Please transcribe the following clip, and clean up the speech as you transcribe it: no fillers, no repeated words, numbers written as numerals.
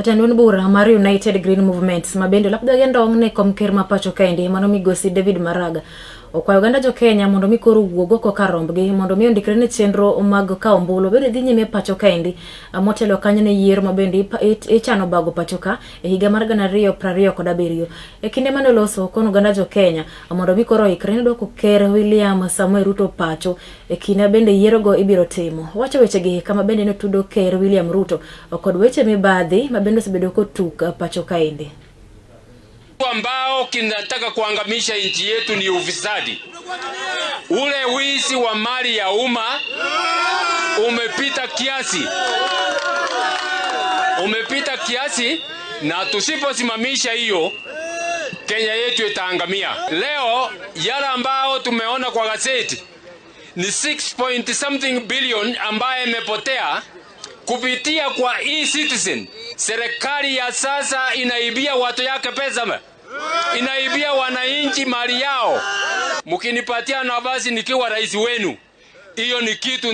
Jatend duond bura mar United Green Movement ma bende olap dhoge ndong' ne kom ker ma pacho kaendi mano migosi David Maraga okwayo oganda jo Kenya mondo mi koro wuog oko kar rombgi mondo mi ondikre ne chenro mag kawo ombulu bende dhi nyime pacho kaendi motelo kanyo ne yiero ma bende ichano bago pacho ka e higa mar 2027. E kinde mane oloso kono oganda jo Kenya mondo mi koro oikre ne dwoko ker William Samoei Ruto pacho e kinde bende yierogo ibiro timo. Wacho wechegi kama bende notudo ker William Ruto kod weche mibadhi ma bende osebedo kotuk pacho kaendi. Ambao kinataka kuangamisha nchi yetu ni ufisadi. Ule wizi wa mali ya umma umepita kiasi, umepita kiasi, na tusiposimamisha hiyo Kenya yetu itaangamia. Leo yale ambao tumeona kwa gazeti ni 6 point something billion ambaye imepotea kupitia kwa e-Citizen. Serikali ya sasa inaibia watu yake pesa, inaibia wananchi mali yao. Mkinipatia nafasi nikiwa rais wenu, hiyo ni kitu.